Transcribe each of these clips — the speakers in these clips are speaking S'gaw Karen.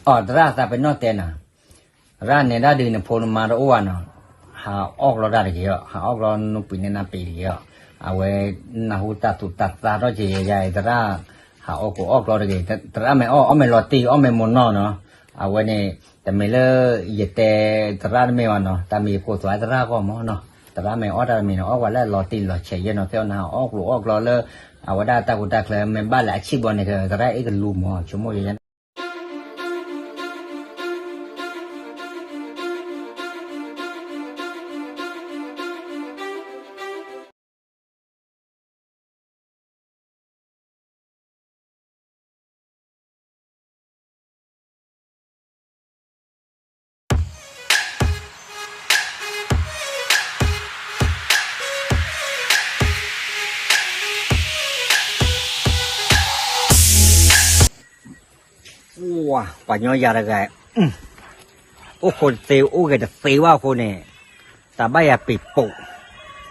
အိ သရၣ်သးပ့ၤနီၣ်တဲနၤ, သရၣ်နဲဒၣ်ဒုးနဖိနမါတအိၣ်ဘၣ်နီၤ, ဟးအီၣ်ကျီတၢ်တဂ့ၤအီၤ, ဟးအီၣ်ကျီနပှ့ၤန့ၢ်နၢ်ပ့ၤတဂ့ၤအီၤ, အဝဲနၢ်ဟူတၢ်သူၣ်တၢ်သၣ်ထီၣ်က့ၤယဲယဲအံၤ သရၣ်, ဟးအီၣ်ကိၣ်အီၣ်ကျီတဂ့ၤ, သရၣ်မ့ၢ်အီၣ် အီၣ်မ့ၢ်လီၤတံၢ် အီၣ်မ့ၢ်မိၢ်နီၢ်နီၤ, အဝဲန့ၣ်, တမ့ၢ်လၢယတဲသရၣ်တမ့ၢ်ဘၣ်နီၤ, တၢ်မ့ၢ်ယကိးသွဲသရၣ်ဂီၢ်မၢ်နီၤ, သရၣ်မ့ၢ်အီၣ်တၢ်တမံၤန့ၣ် အီၣ်ကွၢ်လၢအလီၤတံၢ်လီၤဆဲးယဲနီၤ, ဖဲအီၤနဟးအီၣ်ကျိၣ်အီၣ်ကျီလၢ အဝဲဒၣ်တၢ်ကူတၢ်ချၢ မ့ၢ်ဘၣ်လၢအဆံၣ်ဘီန့ၣ် သရၣ်အ့ၣ်ကလူမၢ် ဆိကမိၣ်ယဲ ပှၤကညီယၤတဂၤ, အိၣ်ခိးတသ့ အိၣ်ဂဲၤတသ့ဘၣ်အဃိန့ၣ်, တၢ်ဘၣ်ယၤပ့ၤပိာ်,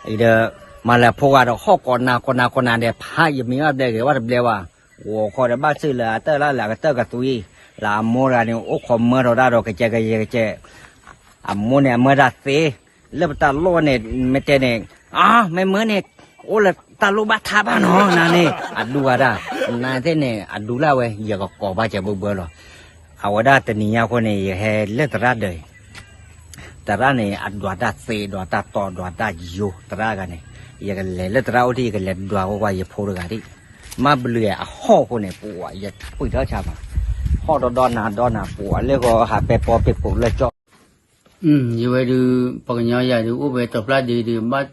အံၤဒီး, မၤလၢဖိဂၤဒီး ဟီၣ်ကိးနၤကိးနၤကိးနၤဒီး ဖးယမံဘၣ်ဘျဲဂ့ၤဝဲတဘျဲဘၣ်, ဂီၤခီဒီးဘၣ်စၢၤလၢအတၢ်လၢလၢအကတၢၢ်ကသွံ, လၢအမိၢ်တဂၤန့ၣ် အိၣ်ခိးမၢထီၣ်တၢ်ဒီးကစဲးကယဲကစဲး, အမိၢ်န့ၣ်အမၢတၢ်သ့, လၢပတၢ်လိၣ်န့ၣ် မ့ၢ်တဲန့ၣ်, အါ မ့ၢ်မၢန့ၣ်, အိၣ်လၢတၢ်လိၣ်ဘၣ်ထါဘၣ်နီၤ နၤန့ၣ် အဒူဝဲဒၣ်, နၤသ့ၣ်န့ၣ် အဒူလၢဝဲ ယကကိးဘၣ်ကဲဘၢဘၢလီၤ, အဝဲဒၣ်တနံၤညါအဃိန့ၣ် ယဟဲလၢသရၣ်ဒၢး သရၣ်န့ၣ် အဒွးတၢ်သ့ ဒွးတၢ်တီ ဒွးတၢ်ယိၤ သရၣ်ဂၤန့ၣ်, ယကလဲၤလၢသရၣ်အိၣ်ဒံး ယကလဲၤဒွးကွၢ်ကွၢ်ယဖိတဂၤဒံး, မ့ၢ်ဘျုးအဟီၣ်အဃိန့ၣ် ပှၤယပှံၢ်ထီၣ်ဆါမး, ဟီၣ်ဒီဒီနၤဒီနၤ ပှၤလၢဂီၤဟးပဲပီပ့ၤပိာ်လၢကၠီ, ယဝဲဒုး ပှၤကညီယၤဒုး အိၣ်ဝဲတီၤဖျါဒ့ဒုး ဘၣ်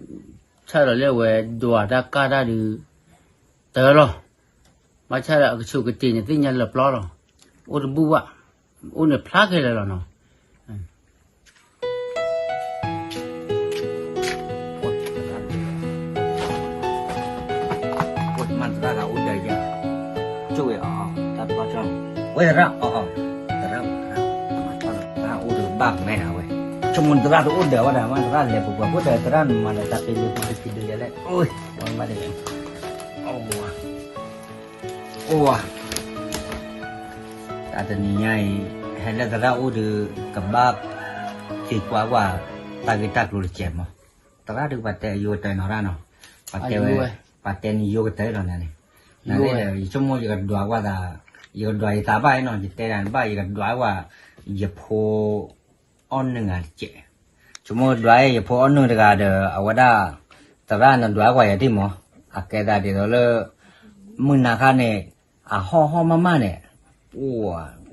ဆၣ်ဒီးလၢအဝဲဒွးတၢ်ကၢ်တၢ်ဒုး တၢ်လီၤ, ဘၣ်ဆၣ်ဒီးအကဆူးကတ့ၤန့ၣ် သ့ၣ်ညါလၢပျီလီၤ, အိၣ်တဘူၣ်ဘၣ်, အိၣ်န့ၣ်ဖျါခဲလၢာ်လီၤနီၤ. မ့ၢ်သရၣ်တၢ်အိၣ်ဒၢးယဲ, ကၠိဝဲအီၤ, တၢ်တဘျီကၠီ, ဝဲသရၣ်အီၤ, သရၣ်, သရၣ်အိၣ်ဒၢးဘၣ်မဲဒၣ်ဝဲ, ဆိကမိၣ်သရၣ်တအိၣ်ဒၢးဝဲဒၣ် မ့ၢ်သရၣ်လဲၤပူၤပှၤဖိဒီးသရၣ်မၤလၢတၢ်ဖဲလၢပူၤတဖံးဒုးယဲလဲၣ်, အိၣ်ဝဲ, အိၣ်ဝဲ တၢ်တနံၤညါအံၤ ဟဲလၢသရၣ်အိၣ်ဒီး ကဘၣ်က့ၤကွၢ်ကွၢ် တၢ်ဂ့ၢ်တၢ်ကျိၤတစဲးမး, သရၣ်ဒုးပှၤတဲယိၤကတၢၢ်နီၤရၣ်နီၤ, ပှၤတဲဝဲ, ပှၤတဲန့ၣ်ယိၤကတၢၢ်လီၤနၤန့ၣ်, နၤန့ၣ်ဒီး ယဆိကမိၣ်ယကဒွးကွၢ်သး, ယကဒွးယသးဘၣ်နီၤ ယတဲနၤဘၣ် ယကဒွးကွၢ် ယဖိ အီၣ်နုာ်ဂၤတစဲး, ဆိကမိၣ်ဒွးယဖိအီၣ်နုာ်တဂၤဒီး အဝဲဒၣ်, သရၣ်နဒွးကွၢ်ယၤဒံးမး, အကဲသးဒ်သိးလၢ မုၢ်နၤခါန့ၣ်, အဟီၣ်ဟီၣ်မးမးန့ၣ်,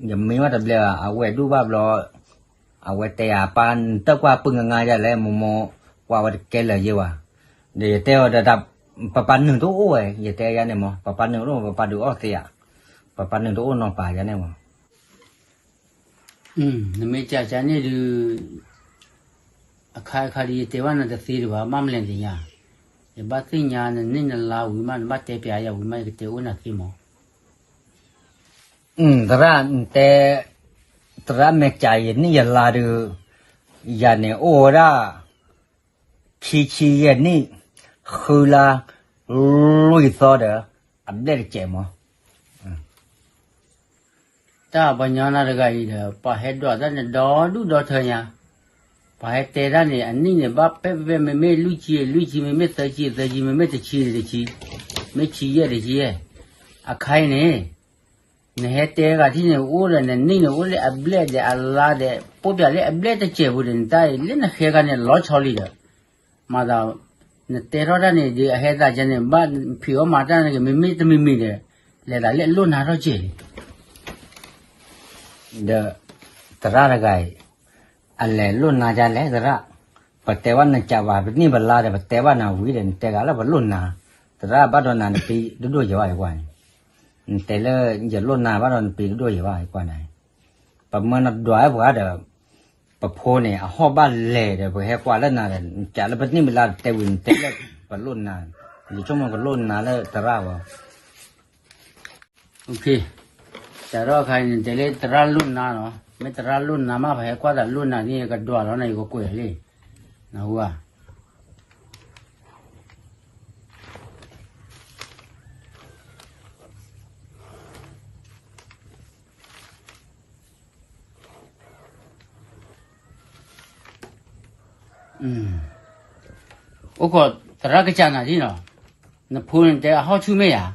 ယမ့ၢ်ဝဲတဘျဲဘၣ် အဝဲဒူၣ်ဘၣ်ဘျီ, အဝဲတဲယၤပၢ်နတၢ်ကွၢ်ပုၢ်ငါငါယၤလဲၣ် မိၢ်မိၢ်, ကွၢ်ဝဲတကဲလၢာ်ယဲဘၣ်, ဒီးယတဲအီၤဒီး ပပၢ်နုာ်တအိၣ်ဝဲ ယတဲယၤန့ၣ်မး ပပၢ်နုာ်တအိၣ် ပပၢ်ဒုးအီၣ်သ့ဧါ, ပပၢ်နုာ်တအိၣ်နီၤပၢ်ယၤန့ၣ်မး နမ့ၢ်ကးကန့ၣ်ဒုး, အခါအခါဒုးယတဲဘၣ်နၤတသ့ဒံးဘၣ် ဘၣ်မလဲၣ်သ့ၣ်ညါ, ယဘၣ်သ့ၣ်ညါနနံၣ်နလါဝံၤမး နဘၣ်တဲပျးယၤဝံၤမး ယကတဲအိၣ်နၤသ့မး. သရၣ်တဲ, သရၣ်မ့ၢ်ကးယနံၣ်ယလါဒုး, ယၤန့ၣ်အိၣ်ဝဲဒၣ် ခံဆံယဲၢ်နံၣ်, ဃုလါ, လွံၢ်သီဒီး, အဘျဲၣ်တစဲးမး. တၢ်ပှၤညီနၤတဂၤအံၤဒီး ပှၤဟဲဒွးတၢ်န့ၣ်ဒီဒူၣ်ဒီထၢညါ, ပှၤဟဲတဲတၢ်န့ၣ် အနံၣ်န့ၣ်ဘၣ်ပဲပဲ မ့မ့ၢ်လွံၢ်ဆံ လွံၢ်ဆံ မ့မ့ၢ်သၢဆံ သၢဆံ မ့မ့ၢ်တဆံ တဆံ, မ့ၢ်ဆံယဲၢ်တဆံယဲၢ်, အခါအံၤန့ၣ် နဟဲတဲဂၤထံၣ်န့ၣ် အိၣ်ဒီး နနံၣ်န့ၣ် အိၣ်လၢအဘျဲၣ်ဒီးအလါဒီး ပိၢ်ပၠးလၢအဘျဲၣ်တစဲးပူၤဒီး နတၢ်အံၤ လၢနဃဲခါန့ၣ် လီၤဆီလံဒီး မၤသး, နတဲထီၣ်တၢ်န့ၣ်ဒီး အဟဲသးကန့ၣ် ဘၣ်ဖံးအီၣ်မၤတၢ်န့ၣ်က့ၤ မ့မ့ၢ်တမံၤမံၤဒီး လဲၤသးလၢအလိၣ်နၤထီၣ်ကဲးလံ ဒီး သရၣ်တဂၤအံၤ အလဲၤလိၣ်နၤဒ်လဲၣ်သရၣ်, ပတဲဘၣ်နကးဘၣ် ပနံၣ်ပလါဒီး ပတဲဘၣ်နၤဝံၤဒီး နတဲဂၤလၢပလိၣ်နၤ, သရၣ်ဘၣ်ဒီးနၤနပံဒိၣ်ဒိၣ်ယဲၤဘၣ်ယကွၢ်န့ၣ်, နတဲလၢယလိၣ်နၤဘၣ်ဒီးနပံဒိၣ်ဒိၣ်ယဲၤဘၣ်ယကွၢ်န့ၣ်, ပမၢနဒွးဝဲပှၤဒီး ပဖိန့ၣ် အဟီၣ်ဘၣ်လဲၤဒီး ပဟဲကွၢ်လၢနၤဒီး နကးလၢပနံၣ်ပလါတဲဝံၤ နတဲလၢပလိၣ်နၤ, ယဆိကမိၣ်ကလိၣ်နၤလၢသရၣ်ဝဲ စးထီၣ်အခါန့ၣ် နတဲလၢသရၣ်လိၣ်နၤနီၤ, မ့ၢ်သရၣ်လိၣ်နၤမး ပဟဲကွၢ်သးလိၣ်နၤန့ၣ် ကဒွးလီၤနၤ ယကကွဲးလံ, နၢ်ဟူဧါ. အိၣ်ခိးသရၣ်ကစၢ်နၤဒ်နီၤ, နဖိန့ၣ်တဲအဟီၣ်ဆူၣ်မ့ၢ်ဧါ,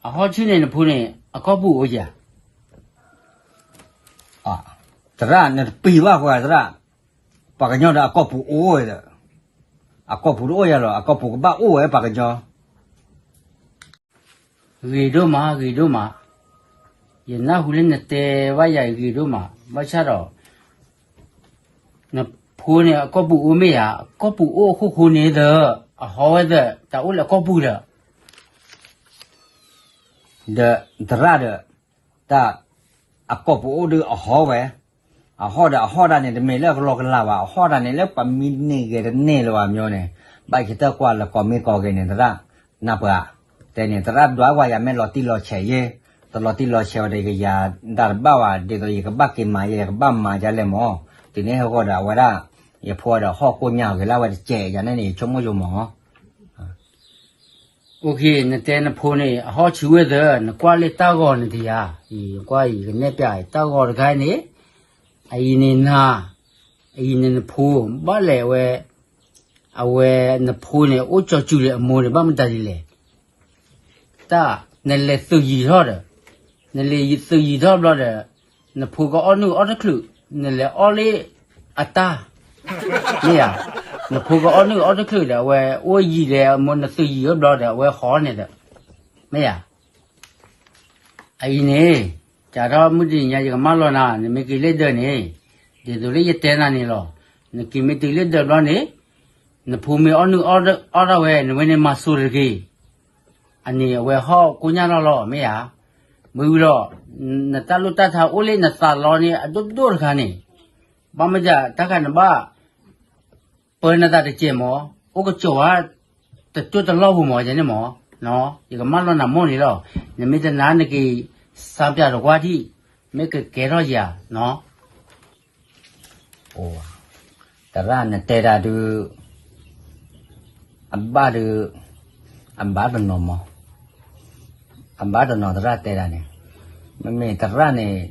အဟီၣ်ဆူၣ်န့ၣ်နဖိန့ၣ် အကီၢ်ပူၤအိၣ်ဧါ, သရၣ်နတပံၤဘၣ်ဃီသရၣ်, ပှၤကညီဒီးအကီၢ်ပူၤအိၣ်ဝဲဒီး, အကီၢ်ပူၤတအိၣ်ယၤလီၤ, အကီၢ်ပူၤကဘၣ်အိၣ်ဝဲပှၤကညီ ဂ့ၤဒိၣ်မး ဂ့ၤဒိၣ်မး, ယနၢ်ဟူလၢနတဲဘၣ်ယၤဂ့ၤဒိၣ်မး, ဘၣ်ဆၣ်ဒီး နဖိန့ၣ်အကီၢ်ပူၤအိၣ်မ့ၢ်ဧါ, အကီၢ်ပူၤအိၣ်အခိၣ်ဃိန့ၣ်ဒီး အဟီဝဲဒီး တၢ်အိၣ်လၢအကီၢ်ပူၤဒီး ဒီးသရၣ်ဒီး တၢ် အကီၢ်ပူၤအိၣ်ဒီးအဟီဝဲ, အဟီၣ်ဒီးအဟီၣ်တၢ်န့ၣ် တမ့ၢ်လၢအကလီကလီဘၣ်, အဟီၣ်တၢ်န့ၣ်လၢပှၤမံန့ၢ်ဂဲၤတန့ၢ်လၢၤဘၣ်မီန့ၣ်, ဘၣ်ယတၢ်ကွၢ်လၢကိးမံၤကိးဂၤန့ၣ် သရၣ်, နၢ်ပၢၢ်, တဲန့ၣ် သရၣ်ဒွးဝဲယၤမ့ၢ်လီၤတံၢ်လီၤဆဲးယဲ, တလီၤတံၢ်လီၤဆဲးဝဲဒီး ယကယၤဒၣ်တဘၣ်ဝဲ, ဒ်သိးယကဘၣ်က့ၤမၤယဲ ယကဘၣ်မၤဒ်လဲၣ်မီ, တုၤန့ၣ်ဟဲဃီဒီးအဝဲဒၣ်, ယဖိဒီးဟီၣ်ကိးညါဂ့ၤလၢဝဲတကဲးယၤန့ၣ်န့ၣ် ယဆိကမိၣ်ယိမီ နတဲနဖိန့ၣ် အဟီၣ်ဆူၣ်ဝဲသၢ, နကွၢ်လၢတၢ်ဂီၤန့ၣ်တယၤ, ယကွၢ်ယကနဲၣ်ပျးတၢ်ဂီၤတခါန့ၣ်, အအံၤန့ၣ်နၤ, အအံၤန့ၣ်နဖိ, ဘၣ်လဲၣ်ဝဲ, အဝဲနဖိန့ၣ် အိၣ်ကၠီၤစူၤလၢအမိၢ်န့ၣ် ဘၣ်မတၤဒ်လဲၣ် တၢ်, နလဲၤသုးယံၤထီၣ်ဒီး, နလဲၤသုးယံၤထီၣ်ဘျီဒီး, နဖိကအီၣ်နုၢ်အီၣ်တချုး, နလဲၤအီၣ်လၢအတၢ်, မ့ၢ်ဧါ, နဖိကအီၣ်နုၢ်အီၣ်တချုးဒီး အဝဲအိၣ်ယံၤဒီး အမိၢ်နသုးယံၤဝဲဘျီဒီး အဝဲဟီန့ၣ်ဒီး, မ့ၢ်ဧါ အအံၤန့ၣ်, စးထီၣ်မုၢ်တနံၤညါ ယကမၢလီၤနၤ, နမ့ၢ်က့ၤလၢဒၢးန့ၣ်, ဒ်သိးလၢယတဲနၤန့ၣ်လီၤ, နက့ၤမ့ၢ်တုၤလၢဒၢးဘျီန့ၣ်, နဖိမ့ၢ်အီၣ်နုၢ်အီၣ်ဒၣ်ဝဲ နဝဲန့ၣ်မၤစိၤတဂ့ၤ, အန့ၣ်အဝဲဟီၣ်ကိညၢ်လီၤလီၤ မ့ၢ်ဧါ, မ့ၢ်ဝံၤလီၤ, နတၢ်လိၣ်တၢ်ထါအိၣ်လၢနသးလီန့ၣ် အဒိၣ်ဒိၣ်တခါန့ၣ်, ဘၣ်မ့ၢ်ဒၣ်တၢ်ခါနဘၣ် ပၢနသးတကဲးမၢ်, အိၣ်ကစီၤဝါ, တကၠိတလီၢ်ပူၤမၢ် ယဲန့ၣ်မၢ်, ယကမၢလီၤနၤမိၢ်န့ၣ်လီၤ, နမ့ၢ်တနာ်နက့ၤ, စၢပျးတကွၢ်ထံၣ်, မ့ၢ်ကကဲထီၣ်ယၤ, သရၣ်နတဲတၢ်ဒုး, အဘၣ်ဒုး, အဘၣ်တနီၤမၢ်, အဘၣ်တနီၤသရၣ်တဲတၢ်န့ၣ်, မ့မ့ၢ်သရၣ်န့ၣ်,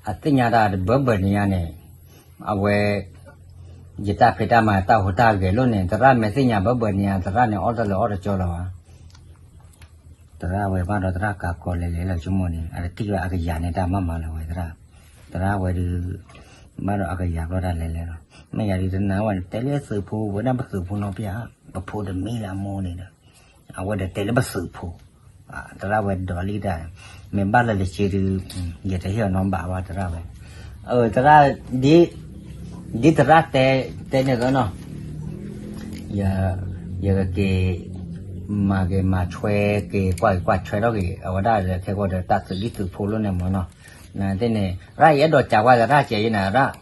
အသ့ၣ်ညါတၢ်တဘၢဘၢန့ၣ်ညါန့ၣ်, အဝဲ ယတၢ်ဖံးတၢ်မၤတၢ်ဟူးတၢ်ဂဲၤလိာ်န့ၣ် သရၣ်မ့ၢ်သ့ၣ်ညါဘၢဘၢန့ၣ် သရၣ်န့ၣ်အီၣ်တၢ်လၢအီၣ်တကၠီလၢၤဘၣ်. သရၣ်ဝဲဘၣ်ဒီးသရၣ်ကးကီးလဲၤလဲၤလၢဆိကမိၣ်န့ၣ် အတထံၣ်ဘၣ်အကယၤန့ၣ်တၢ်မၤမၤလၢၤဝဲသရၣ်, သရၣ်ဝဲဒုး ဘၣ်ဒီးအကယၤဘျီတၢ်လဲၤလဲၤလီၤ. မ့ၢ်ယၤဒုးတနာ်ဝဲန့ၣ် တဲလၢသုးဖိဝဲဒၣ်ပသုးဖိနီတဘျီ, ပဖိတမံၤလၢအမိၢ်န့ၣ်ဒီး အဝဲဒီးတဲလၢပသုးဖိ, သရၣ်ဝဲဒိးလံတၢ်, မ့ၢ်ဘၣ်လၢလၢစ့ဒုး, ယတဟ့ၣ်အီၤနီဘၣ်ဝဲသရၣ်ဝဲ, သရၣ်, ဒ်, ဒ်သရၣ်တဲ, တဲန့ၣ်သနီၤ, ယ, ယကက့ၤ, မၤက့ၤမၤဆွဲက့ၤကွၢ်က့ၤကွၢ်ဆွဲထီၣ်က့ၤ အဝဲဒၣ်ဒီးခဲကီၢ်ဒီးတၢ်သုးဒ်သုးဖိလိၣ်န့ၣ်မၢ်နီၤ, နသ့ၣ်န့ၣ် ရၣ်ယအဲၣ်ဒိးကးကွၢ်သရၣ်ကဲးယဲနၤရၣ်,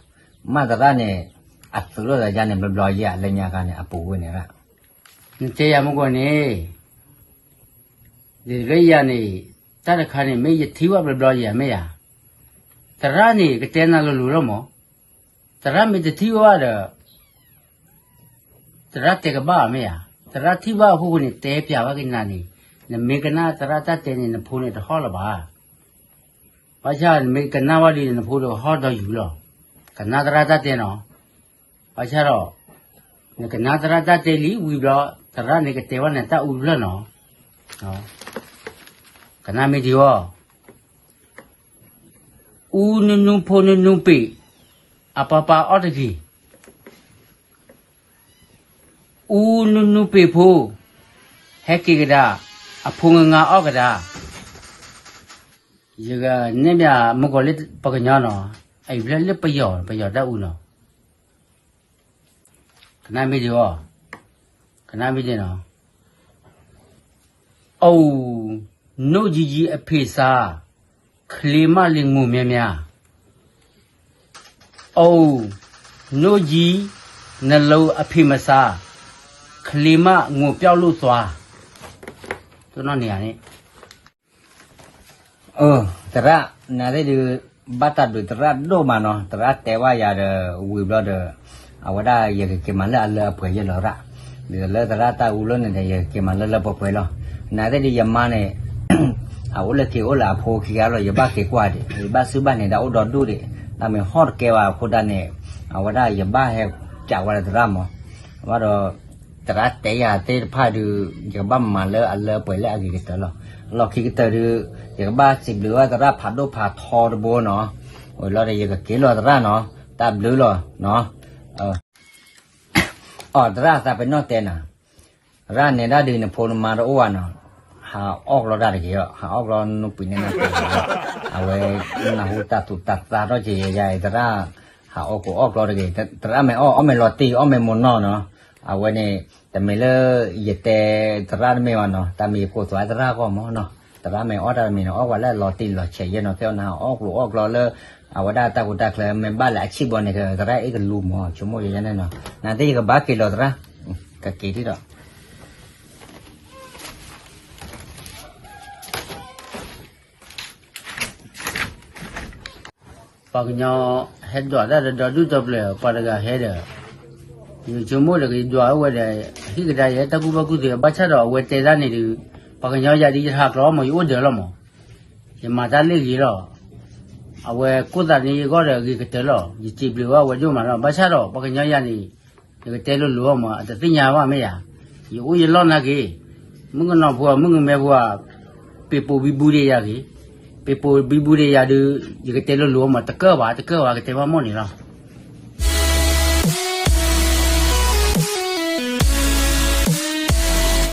မ့ၢ်သရၣ်န့ၣ်, အသုးလိၣ်သးယါန့ၣ် ဘျီဘျီယဲအလၢညါခါန့ၣ် အပူၤဝဲန့ၣ်ရၣ် နတဲယၤမူကီၢ်န့ၣ်, ဒ်လၢယၤန့ၣ်, တၢ်တခါန့ၣ် မ့ၢ်ယထံၣ်ဘၣ်ဘျီဘျီယၤမ့ၢ်ယၤ, သရၣ်န့ၣ် ကတဲနၤလိၤလိၤလီၤမး, သရၣ်မ့ၢ်တထံၣ်ဘၣ်ဒီး, သရၣ်တဲကဘၣ်မ့ၢ်ဧါ, သရၣ်ထံၣ်ဘၣ်အဃိဃိန့ၣ် တဲပျးဘၣ်က့ၤနၤန့ၣ်, နမ့ၢ်ကနၣ်သရၣ်တၢ်တဲန့ၣ် နဖိန့ၣ်တဟီၣ်လၢၤဘၣ်. ဘၣ်ဆၣ်နမ့ၢ်ကနၣ်ဝဲဒ်န့ၣ် နဖိဒီးဟီၣ်ဒီးယူၤလီၤ. ကနၣ်သရၣ်တၢ်တဲနီၤ. ဘၣ်ဆၣ်ဒီး, နကနၣ်သရၣ်တၢ်တဲလံဝံၤဘျီ, သရၣ်န့ၣ်ကတဲဘၣ်နၤတၢ်အူတဖျၢၣ်နီၤ. ကနၣ်မ့ၢ်ဒံးအီၤ, အူနူနူဖိနူနူပ့ၤ, အပၢ်ပၢ်အီၣ်တဂ့ၤ. အူနူနူပ့ၤဖိ, ဟဲက့ၤကဒါ, အဖိငါငါအီၣ်ကဒါ. ယကနဲၣ်မးမုၢ်ကီၢ်လၢပှၤကညီနီၤ, အအံၤဖျၢၣ်လၢပယီၤ ပယီၤတၢ်အူနီၤ. ကနၣ်မ့ၢ်ဒံးအီၤ, ကနၣ်မ့ၢ်ဒံးနီၤ. အိၣ်, နိၣ်ယံယံအဖံးစါ, ချ့မးလံၤငိၢ်မၠါမၠါ. အိၣ်, နိၣ်ယံ, နလိၤအဖံးမစါ, ချ့မးငိၢ်ပျီၣ်လိာ်သွါ. တိၢ်နီၣ်န့ၣ်ဧါန့ၣ် သရၣ်, နသ့ၣ်ဒုး, ဘၣ်တၢ်ဒုးသရၣ်ဒိၣ်မးနီၤ, သရၣ်တဲဘၣ်ယၤဒီးဝံၤဘျီဒီး, အဝဲဒၣ်ယကက့ၤမၤလၢအလၢအပှဲၤယဲလီၤရၣ်, ဒ်သိးလၢသရၣ်တၢ်အူလီၤန့ၣ်ဒီး ယကက့ၤမၤလၢလၢပှဲၤပှဲၤလီၤ. နသ့ၣ်ဒုးယမါန့ၣ်, အအိၣ်လၢက့ၤအိၣ်လၢအဖိခံဂၤလီၤ, ယဘၣ်က့ၤကွၢ်ဒံး, ယဘၣ်စုဘၣ်န့ၣ် တၢ်အိၣ်ဒီဒူၣ်ဒံး, တၢ်မ့ၢ်ဟီၣ်တကဲဘၣ်အဃိဒၣ်န့ၣ်, အဝဲဒၣ်ယဘၣ်ဟဲ, ယကဘၣ်မၤလၢအလၢပှဲၤလၢအဂ့ၤကတၢၢ်လီၤ. ဘၣ်ဒီး သရၣ်တဲယၤသ့ၣ်တဖၣ်ဒုး ယကဘၣ်မၤလၢအလၢပှဲၤလၢအဂ့ၤကတၢၢ်လီၤ. လီၢ်ခံကတၢၢ်ဒုး ယကဘၣ်စံးဘျုးဘၣ်သရၣ်ဖးဒိၣ်ဖးထီတဘိနီၤ. ဝံၤလီၤဒီးယကက့ၤလီၤသရၣ်နီၤ. တၢ်ဘျုးလီၤနီၤ. အီ သရၣ်သးပ့ၤနီၣ်တဲနၤ ရၣ်နဲဒၣ်ဒုးနဖိနမါတအိၣ်ဘၣ်နီၤ, ဟးအီၣ်ကျီတၢ်တဂ့ၤ, ဟးအီၣ်ကျီနပှ့ၤန့ၢ်နပှ့ၤ, အဝဲနၢ်ဟူတၢ်သူၣ်တၢ်သးထီၣ်က့ၤယဲယဲအံၤ သရၣ်ဟးအီၣ်ကိးအီၣ်ကျီတဂ့ၤ, သရၣ်မ့ၢ်အီၣ်အီၣ်မ့ၢ်လီၤတံၢ် အီၣ်မ့ၢ်မိၢ်နီၢ်နီၤ, အဝဲန့ၣ် တမ့ၢ်လၢယတဲသရၣ်တမ့ၢ်ဘၣ်နီၤ, တၢ်မ့ၢ်ယကိးသွဲသရၣ်ဂီၢ်မးနီၤ, သရၣ်မ့ၢ်အီၣ်တၢ်တမံၤန့ၣ် အီၣ်ကွၢ်လၢအလီၤတံၢ်လီၤဆဲးယဲနီၤ, ဖဲအီၤနဟးအီၣ်ကျိၤအီၣ်ကျီလၢ အဝဲဒၣ်တၢ်ကူတၢ်ချၢ မ့ၢ်ဘၣ်လၢအဆံၣ်ဘီန့ၣ် သရၣ်အ့ၣ်ကလူမး ဆိကမိၣ်ယဲန့ၣ်နီၤ, နသ့ၣ်ယကဘၣ်က့ၤလီၤသရၣ်, ကက့ၤဒံးဒီး ပှၤကညီဟဲဒွးတၢ်ဒီးဒီဒူၣ်ဒီပျဲၢ် ပှၤတဂၤဟဲဒီး, ယဆိကမိၣ်ဒီးကယဒွးဝဲဒီး, ဟံၣ်ကဒါယဲတၢ်ကူၣ်ဘၣ်ကူၣ်သ့ ဘၣ်ဆၣ်ဒီးအဝဲတဲတၢ်န့ၣ်ဒုး, ပှၤကညီယၤဒုးယဟးကျီမး ယအိၣ်ဒၢးလီၤမး, ယမၤတၢ်လၢဂ့ၤလီၤ, အဝဲကိးသးန့ၢ်ယဂီၢ်ဒီးဂ့ၤကတၢၢ်လီၤ, ယစံးဘျုးဘၣ်ဝဲဒိၣ်မးလီၤ, ဘၣ်ဆၣ်ဒီးပှၤကညီယၤန့ၣ် ယကတဲလိၤလိၤအီၤမး အတသ့ၣ်ညါဘၣ်မ့ၢ်ယၤ, ယအိၣ်ယလီၢ်နာ်က့ၤ, မုၣ်ကနီၤဖိဧါ မုၣ်ကမဲဖိဧါ, ပ့ၤပိာ်ဘံဘူဒံးယၤက့ၤ, ပ့ၤပိာ်ဘံဘူဒံးယၤဒုး, ယကတဲလိၤလိၤအီၤမး တကၢၢ်ဘၣ် တကၢၢ်ဘၣ် ကတဲဘၣ်မီၢ်န့ၣ်လီၤ,